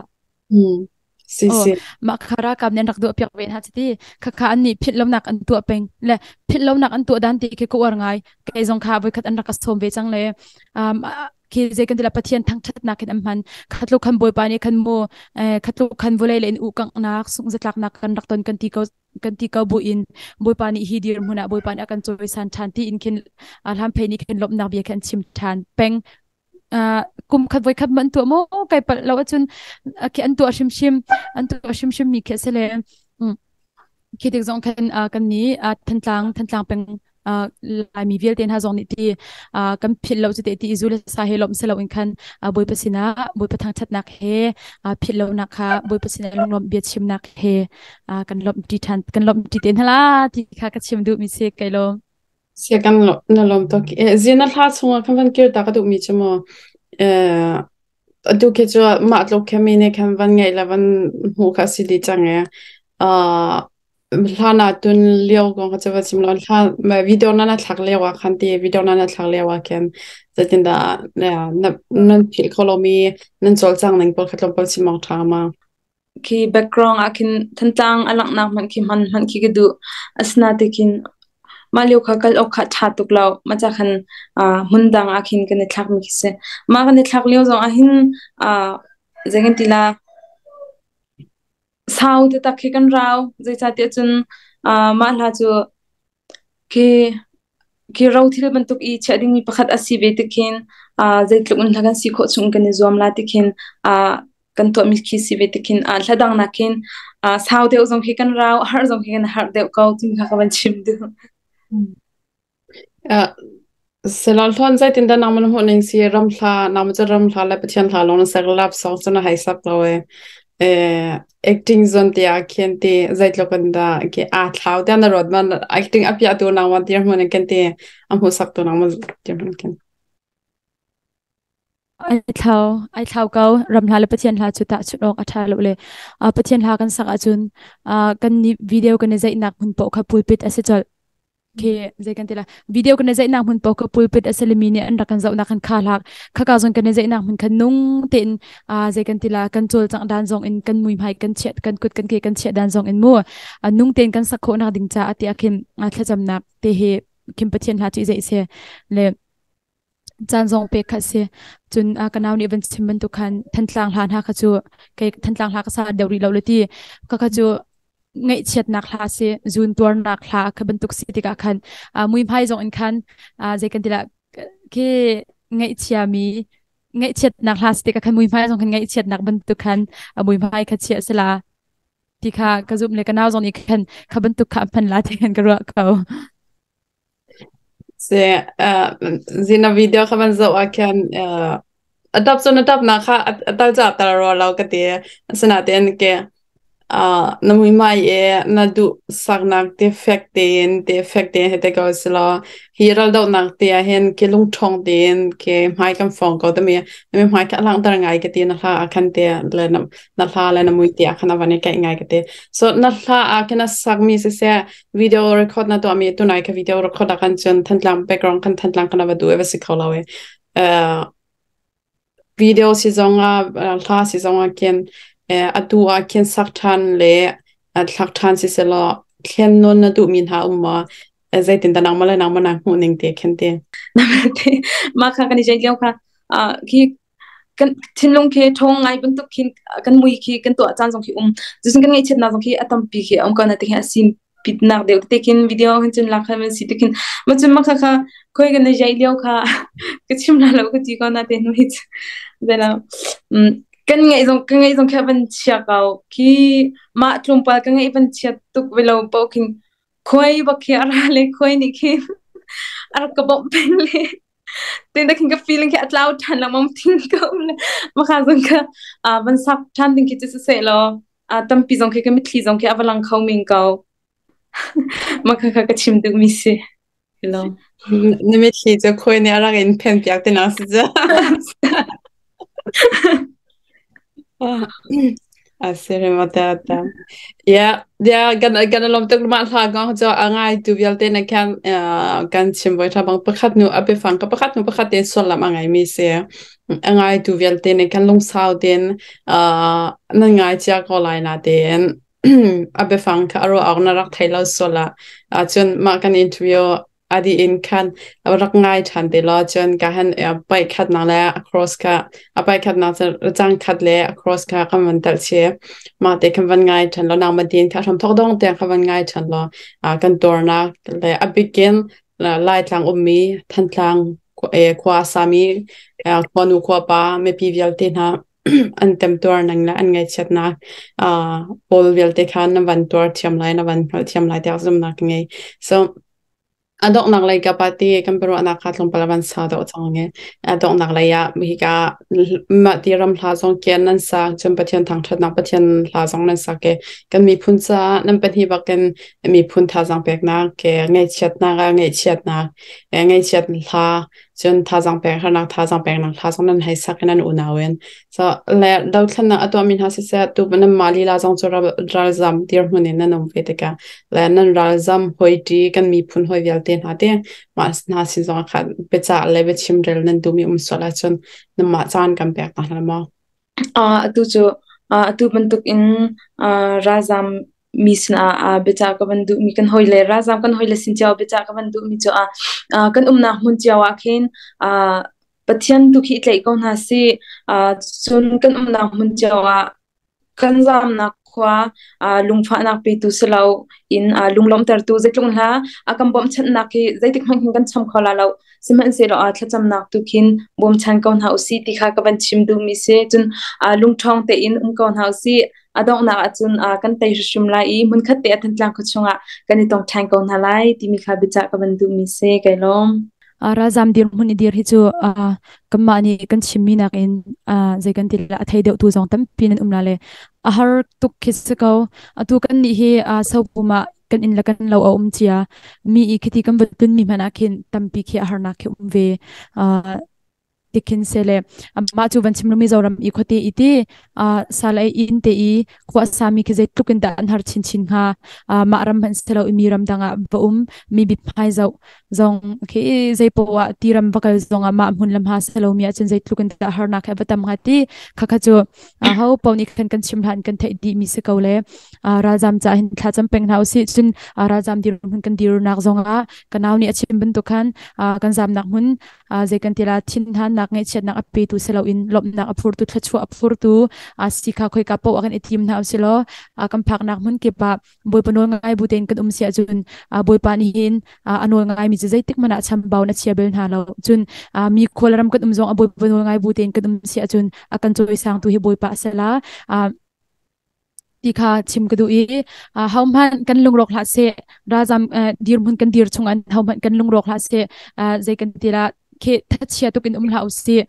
Speaker 1: Si
Speaker 3: Oh,
Speaker 1: si.
Speaker 3: Mah kha ralkap nih an rak duah piak ve hna chiti. Khakha an nih philh lonak an tuah peng. Le philh lonak an tuah dan ti khi ka uar ngai. Kei zong kha voikhat an rak ka sawm ve cang le um, Khi zei kan ti la Pathian thangthatnak in an hman. Khatlu khan Bawipa nih khan mu khatlu khan vulei le in u kangnak sung zatlaknak kan rak ton kan ti ko kan ti ko bu in Bawipa nih hi dir hmun ah Bawipa nih a kan cawisan than ti in khin hlam phei nih khin lawmhnak bia khin chim than peng. Kum khat voi khat man tuah maw kai palh lo ahcun khi an tuah hrimhrim an tuah hrimhrim mi khi a si le khi tik zong khan kan nih Thantlang Thantlang peng Laimi vialte hna zong nih ti kan philh lo cu te ti zu le sa he lawmh si loin khan Bawipa sinah Bawipa thangṭhatnak he philh lonak kha Bawipa sinah lunglawmh bia chimnak he kan lawmh ṭi ṭhan kan lawmh ṭi te hna la ti kha ka chim duhmi si kai lawm.
Speaker 1: Sia kan na lawm tuk. Zin na hla chungah khan van kir ta ka duhmi cu mu atu khi cu mah tluk khi mi nih khan van ngaih le van hmuh kha si dih cang i hlan ah tun lio kong kha cu va chim lo hlan video na na thlak lio ah khan ti video na na thlak lio ah khin zeitindah nan philh kho lomi nan cawlcang ning pawl kha tlawmpal chim awk ṭha ma?
Speaker 2: Khi background ah khin Thantlang a langhnak hmanh khi hman hmanh khi ka duh. Asinain khin mah lio kha kal awk kha a ṭha tuk lo. Mah ca khan hmun dang ah khin kan i thlakmi khi si. Mah kan i thlak lio zong ah hin zei kan ti la sau taktak khi kan rau. Zeicahtiah cun mah hla cu khi khi rothil bantuk i chiah dingmi pakhat a si ve tik khin zeitluk in hla kan si khawh chung kan i zuam la ti khin kan tuahmi khi si ve tik khin hla dang nakin sau deuh zong khi kan rau, har zong khi kan har deuh ko timi kha ka van chim duh.
Speaker 1: Silahlon zeitindah nangmah na hmuh ning si ramhla nangmah cu ramhla le Pathian hla lawng na sak love song cu na hei sak lo ee. Acting zon te ah khin ti zeitluk in dah khi aa thlau tiah na ruat ma acting a piahtu nangmah dirhmun in khin ti a hmuhsaktu nangmah dirhmun khin.
Speaker 3: Ai thlau ai thlau ko ramhla le Pathian hla cu tahchunh awk a ṭha lo le Pathian hla kan sak ahcun kan nih video kan i zeihnak hmun paoh kha pulpit a si colh. Khi zei kan ti la video kan i zeihnak hmun paoh kha pulpit a si le mi nih an rak kan zohnak kan kha hlak khaka zong kan i zeihnak hmun khan nung tein zei kan ti la kan cawlcangh dan zong in kan muihmai kan chiat kan kut kan ke kan chiah dan zong in mu nung tein kan sak khawhnak ding caah tiah khin thlacamnak te hi khin Pathian hla cu i zeih si le caan zong pek kha si. Cun ka nau nih van chim bantuk khan Thantlang hla hna kha cu kei Thantlang hla ka sa deuh rih lo le ti ka kha cu ngaihchiatnak hla si zun tuarnak hla kha bantuk si tikah khan muihmai zong in khan zei kan ti lah khi ngaihchiami ngaihchiatnak hla si tikah khan muihmai zong khan ngaihchiatnak bantuk khan muihmai kha chiah sila ti kha ka zumh le ka nau zong nih khan kha bantuk kha hman la ti khan ka ruah ko.
Speaker 1: Zina video kha van zoh ah khin a tap cun a tapnak kha a tal ca tal rua lo ka ti. Asinain ke na muihmai i na duhsaknak te fek tein te fek tein hei ti ko si law hi raldohnak te ah hin ke lungṭhawng tein ke hmai kan fong ko timi na mihmai kha a langhter ngai ka ti na hla ah khan te le na hla le na mui te ah khan a van i kaih ngai ka ti. So na hla ah khin a sakmi siseh video record na tuahmi tunai ka video record ah kan cun Thantlang background kan Thantlang kan va duh e va si kho lo e. Video si zong ah hla si zong ah khin atu ah khin sak ṭhan le thlak ṭhan si selaw thlen nawn na duhmi hna um maw? Zeitin dah nangmah le nangmah naa hmuh ning te khin ti?
Speaker 2: Mah kha kan i ceih lio kha khi kan thinlung khi ṭhawng ngai bantuk khin kan mui khi kan tuah caan zong khi um cucun kan ngaihchiatnak zong khi a tampi khi a um ko na ti khi a sin pitnak deuh te khin video hin cun lak khan si te khin ma cun ma kha kha khoi kan i jai lio kha ka chim la lo ka ti ko na te nu hi zela kan ngaih zong ka ngaih zong kha van chia ko khi mah tlawmpal ka ngaih van chia tuk ve lo po khin khoi bak khi a ra le khoi nih khin a rak ka bawmh peng le Tin khin ka feeling khi a tlau ṭhan lengmang thin ka um le maka zong kha van sak ṭhan ding khi cu siseh law tampi zong khi ka mitthli zong khi a va lang kho men ko. Maka kha ka chim duhmi si. Hello.
Speaker 1: Na mitthli cu khuai nih a rak in phen piak ti na si cu. A si rim ta ta. Yeah, yeah, kan kan lom tuk ma hla gong cho a ngai tu vialte na khan kan chim voi tha bang pakhat nu a pe fang ka pakhat nu pakhat te sullam a ngai mi se a ngai tu vialte ne kan lungsau ten nan ngai chia ko lai na ten a biafang kha aro awk na rak thei lo sola cun mah kan interview a dih in khan rak ngai ṭhan te law cun ka han paih khatnak le a cross kha a paih khatnak cu cang khat le a cross kha kan van telh chih. Mah te khan van ngai ṭhan law nangmah tiin kha hramthawk dong tiang kha van ngai ṭhan law kan tuarnak le a bikin Laitlang ummi Thantlang khua a sami khuanu khuapa mipi vialte hna an temtuar ning le an ngaihchiatnak pawl vialte kha na van tuar thiam lai, na van hngalh thiam lai tiah zumhnak ka ngei. So a donghnak lei ka pa ti kan biaruahnak kha tlawmpal a van sau deuh cang i a donghnak lei ah hika mah ti ram hla zong kian nan sa cun Pathian thangṭhatnak Pathian hla zong nan sak i kan miphun caah nan pahnih bakin miphun thazaang peknak ke ngaihchiatnak ah ngaihchiatnak ngaihchiat hla cun thazaang pek harnak thazaang peknak hla zong nan hei sak i nan unau in so le dothlennak a tuahmi hna siseh tu nan mah lila zong cu ralzam dirhmun in nan um ve tikah le nan ralzam hoi ṭi kan miphun hoi vialte hna te mah hna sin zong ah khan biacah le biachimrel nan duhmi um sual ahcun nanmah caan kan pek hna hlah maw?
Speaker 2: Atu cu atu bantuk in ralzam mi sinah biacah ka van duhmi kan hawile ralzam kan hawile sin cio biacah ka van duhmi cu kan umnak hmun cio ah khin Pathian tu khi i tlaih ko hna sih. Cun kan umnak hmun cio ah kan zamnak khua lungfahnak petu si lo in lunglawmhtertu zeitluk hla a kan bawmhchanhnak hi zeitik hmanh khin kan cham kho la lo. Sihmanhsehlaw thlacamnak tu khin bawmchan ko hna usih ti kha ka van chim duhmi si. Cun lungṭhawng tein um ko hna usih. A donghnak ahcun kan tei hrimhrim lai i hmunkhat te ah Thantlang khua chungah kan i tong ṭhan ko hna lai timi kha biacah ka van duhmi si. Kai lawm.
Speaker 3: Ralzam dirhmun i dir hi cu kanmah nih kan chimmi nakin zei kan ti la a thei deuh tu zong tampi nan um la le a har tuk khi si ko. Atu kan nih hi sopum ah kan inn le kan lo a um cia mi i khiti kan va tun mi hmanh ah khin tampi khi a harnak khi um ve. Tikhin sele mah cu van chim lo Mizoram i khuate i ti salai inn te i khua sami khi zeitluk in dah an har chinchin hnga. Mah ram hmanh selo i mi ram dang ah va um mi bit hmai zoh zong khi zei poah ti ram va kal zong ah mah hmun lam ha selo mi ahcun zeitluk in dah harnak he va tam hnga ti kha kha cu ho pau nih khan kan chim hlan kan theih dih mi si ko le ralzam ca hin thla cam peng hna usih. Cun ralzam dir hmun kan dirnak zong ah ka nau nih a chim bantuk khan kan zamnak hmun zei kan ti la thinhannak ngaihchiatnak a petu si loin lawmhnak a phurtu thluachuah a phurtu si kha khoika paoh ah kan i thim hna usilaw kan phaknak hmun kip ah Bawipa nawl ngai bu tein kan um si ahcun Bawipa nih hin a nawl ngai mi cu zeitik hmanh ah chambau na chia bel hna lo. Cun mi khual ram kan um zong a Bawipa nawl ngai bu tein kan um si ahcun a kan cawisang tu hi Bawipa a si la ti kha chim ka duh i hohmanh kan lungrawk hlah seh, ralzam dirhmun kan dir chung an hohmanh kan lungrawk hlah seh, zei kan ti la khi thachia tuk in um hlah usih.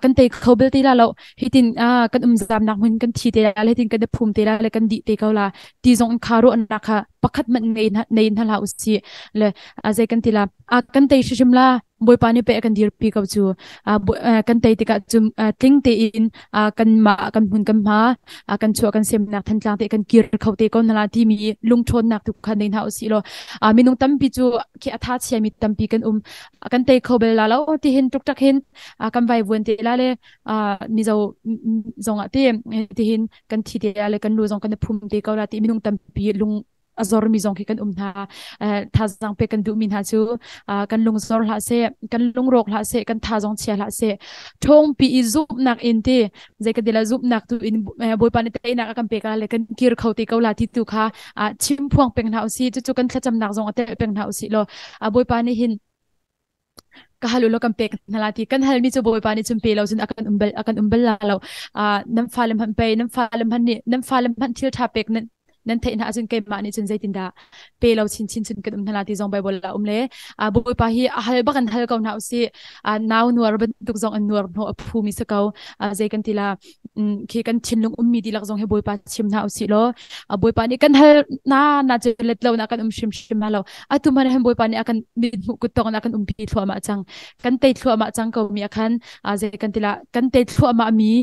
Speaker 3: Kan tei kho bel ti la lo, hitin kan um zamnak hmun kan thi te la, hitin kan i phum te la le kan dih te ko la ti zong kha ruahnak kha pakhat hmanh nei nei hna hlah usih. Le zei kan ti la kan tei hrimhrim la, Bawipa nih pei a kan dirpi ko cu. Kan tei tikah cun tling tein kanmah kan hmun kan hma kan chuah kan semnak Thantlang te kan kir kho te ko hna la timi lungṭhawnnak tu kha nei hna usih law minung tampi cu khi a tha chiami tampi kan um, kan tei kho bel la lo ti hin tuk hin kan vai vuan te la le Mizo zong ah ti ti hin kan thi te la le kan lu zong kan phum te ko la ti minung tampi lung a zormi zong khi kan um hna. Thazaang pek kan duhmi hna cu kan lung zor hlah seh, kan lungrawk hlah seh, kan tha zong chia hlah seh, ṭhawngpi i zumhnak in ti zei kan ti la zumhnak tu in Bawipa nih teinak a kan pek la le kan kir kho te ko la ti tu kha chim phuang peng hna usih. Cucu kan thlacamnak zong a telh peng hna usih law Bawipa nih hin ka hal ulaw kan pek hna la ti kan halmi cu Bawipa nih cun pe lo cun a kan um bal a kan um bal la lo. Nan fale hmanh pei nan fale hmanh nih nan fale hmanh thil ṭha pek nan nan theih hna ahcun keimah nih cun zeitindah pe lo chinchin cun kan um hna la ti zong Bible ah um le Bawipa hi a hal bak in hal ko hna usih. Nau nuar bantuk zong an nuar hnawh a phumi si ko. Zei kan ti la khi kan thinlung ummi dihlak zong hi Bawipa chim hna usih law Bawipa nih kan hal na na cu let lo na kan um hrimhrim ma lo. Atu man han Bawipa nih a kan mit hmuh kut tong na kan umpi thluahmah cang, kan tei thluahmah cang ko mi akhan zei kan tila kan tei thluahmah mi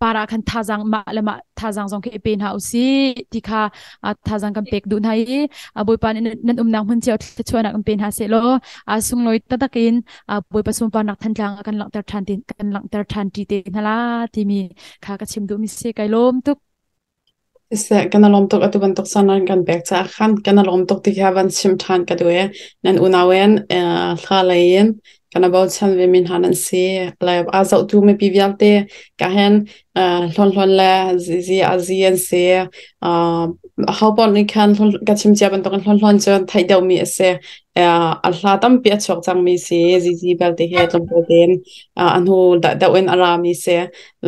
Speaker 3: para khan thazang mah le mah thazang zong khi pe hna usih ti kha thazang kan pek duh hna i Bawipa nih nan umnak hmun cio thluachuahnak in pe hna seh law sunglawi taktak in Bawipa sunparnak Thantlang ah kan langhter ṭhan ti kan langhter ṭhan ṭi te hna la timi kha ka chim duhmi si. Kai lawm tuk.
Speaker 1: Siseh, kan i lawm tuk atu bantuk caan nan kan pek caah khan kan i lawm tuk ti kha van chim ṭhan ka duh i nan unau in hla lei in kan i bochan vemi hna nan si. Le aa zohtu mipi vialte ka hin hlawnhlawn le zizi a zi an si. Aho paoh nih khan ka chim cia bantukin hlawnhlawn cu theih deuhmi a si. A hla tampi a chuak cangmi si. Zizi belte hi tlawmpal tein a hnu deuh in a rami si.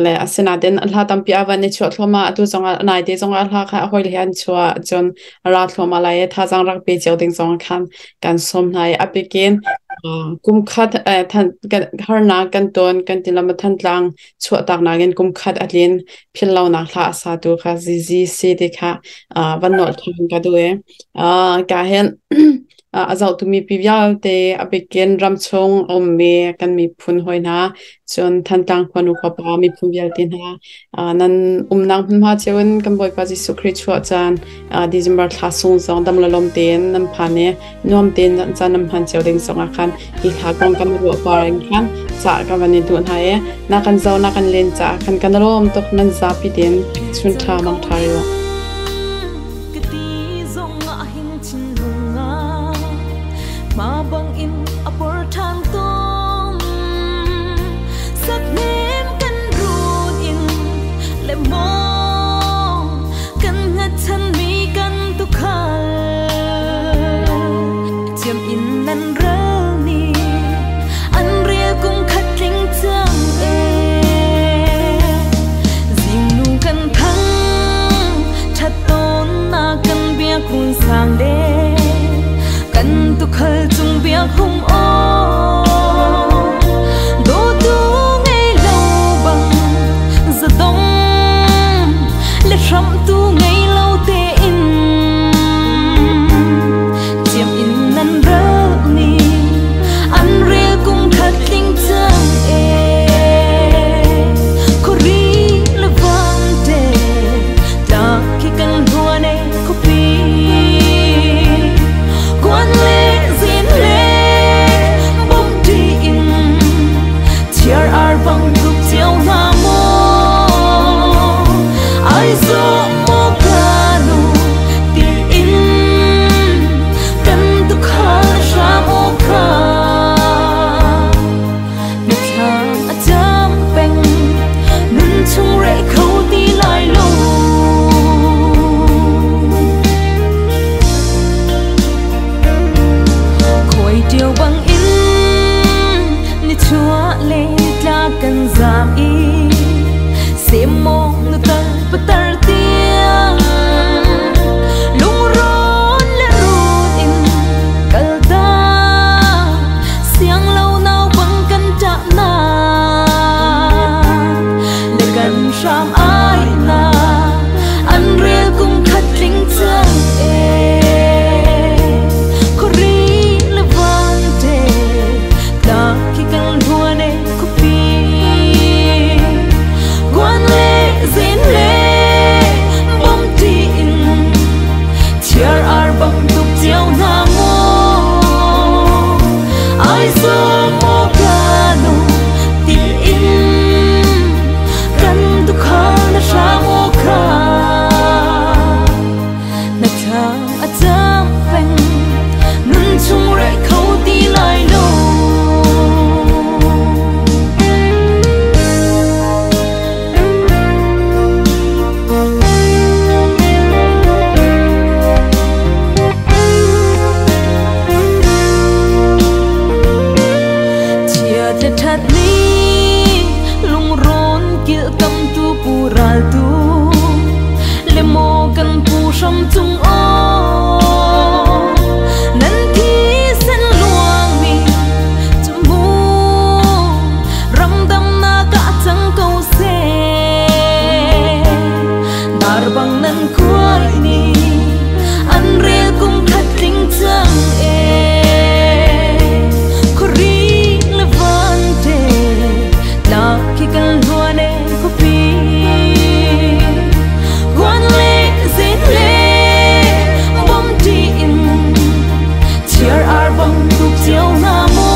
Speaker 1: Le asinain a hla tampi a van i chuah thluahmah. Atu zongah naite zongah a hla kha a hawile he an chuah cun a ra thluahmah lai i thazaang rak pe cio ding zong khan kan sawm hna i a bikin kum khat harnak kan ton kan ti lam Thantlang chuahtak nakin kum khat a tlin philhlonak hla a satu kha Zizi si ti kha van nolh than ka duh i ka hin a zohtu mipi vialte a bikin ramchung a ummi kan miphun hawi hna cun Thantlang khuanu khuapa miphun vialte hna nan umnak hmunhma cio in kan Bawipa Jesuh Khrih chuah caan December thla sung zong dam le lawm tein nan phan i nuam tein caan nan hman cio ding zongah khan hi hla kong kan ruah par in khan ca ka van i duh hna i na kan zo na kan len caah khan kan lawm tuk nan zapi tein chun ṭha mang ṭha rih u.
Speaker 4: Ma bang in a por ṭhan tawn Sakhnem kan run in le maw kan hngatchanmi kan tukhal Thiam in nan ral ni an rel kum khat tling cang e Zingnu kan thang ṭhat tawn na kan biak hun sang le kan tukhal cung biak hung aw dawtu ngei lo bang zadong le hramtu ngei lo tein chiam in nan ral ni an rel kum khat tling cang e khuari le vante ta khi kan huan e khuapi Quan le zin le bom ti in chiar ar bang tuk chiao na mo ai zo mo kanu ti in kan tu khal sha mo kha na thlam a cham peng nun chung rei kho ti lai lo. Khoi ṭio bang in nichuah le tla kan zam i semmawng nu tal patar tiang lungrawn le run in kal ta siang lo nau bang kan ṭah na le kan hram ai na an rel kum khat tling cang e khuari le vante ta khi kan huan e khuapi guan le zin le bom ti in chiar ar bang tuk chiao na mo ai zo mo kanu ti in kan tu khal na hram o kha na thlam a cham peng nun chung rei kho ti lai lo. Chia te that ni lungrawn kil kam tu pu ral tu le mo kan pu hram cung o nan thi sen luang mi chu mu ramdam na ka chang ko se dar bang nan khuai ni an rel kum khat tling cang e khuari le vante la khi kan luan e khuapi guan le zin le bom ti in chiar ar bang tuk chiao na mo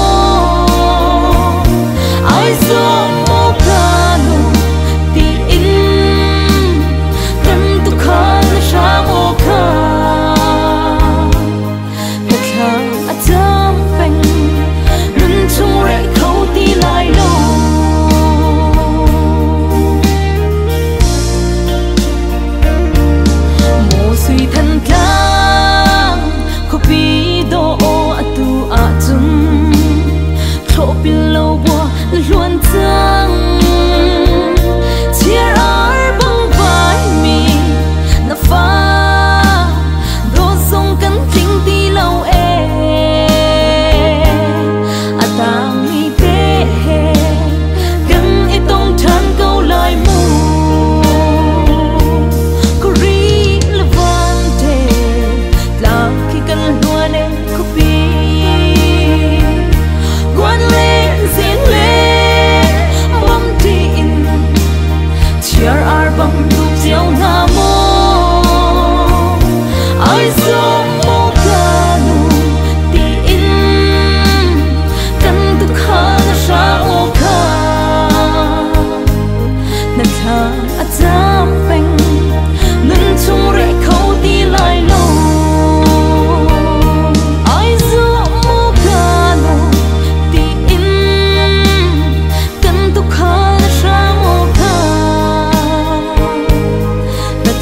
Speaker 4: ai zo mo kanu ti in kan tu khal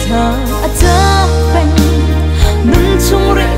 Speaker 4: Thla a cam peng. Nun chung ri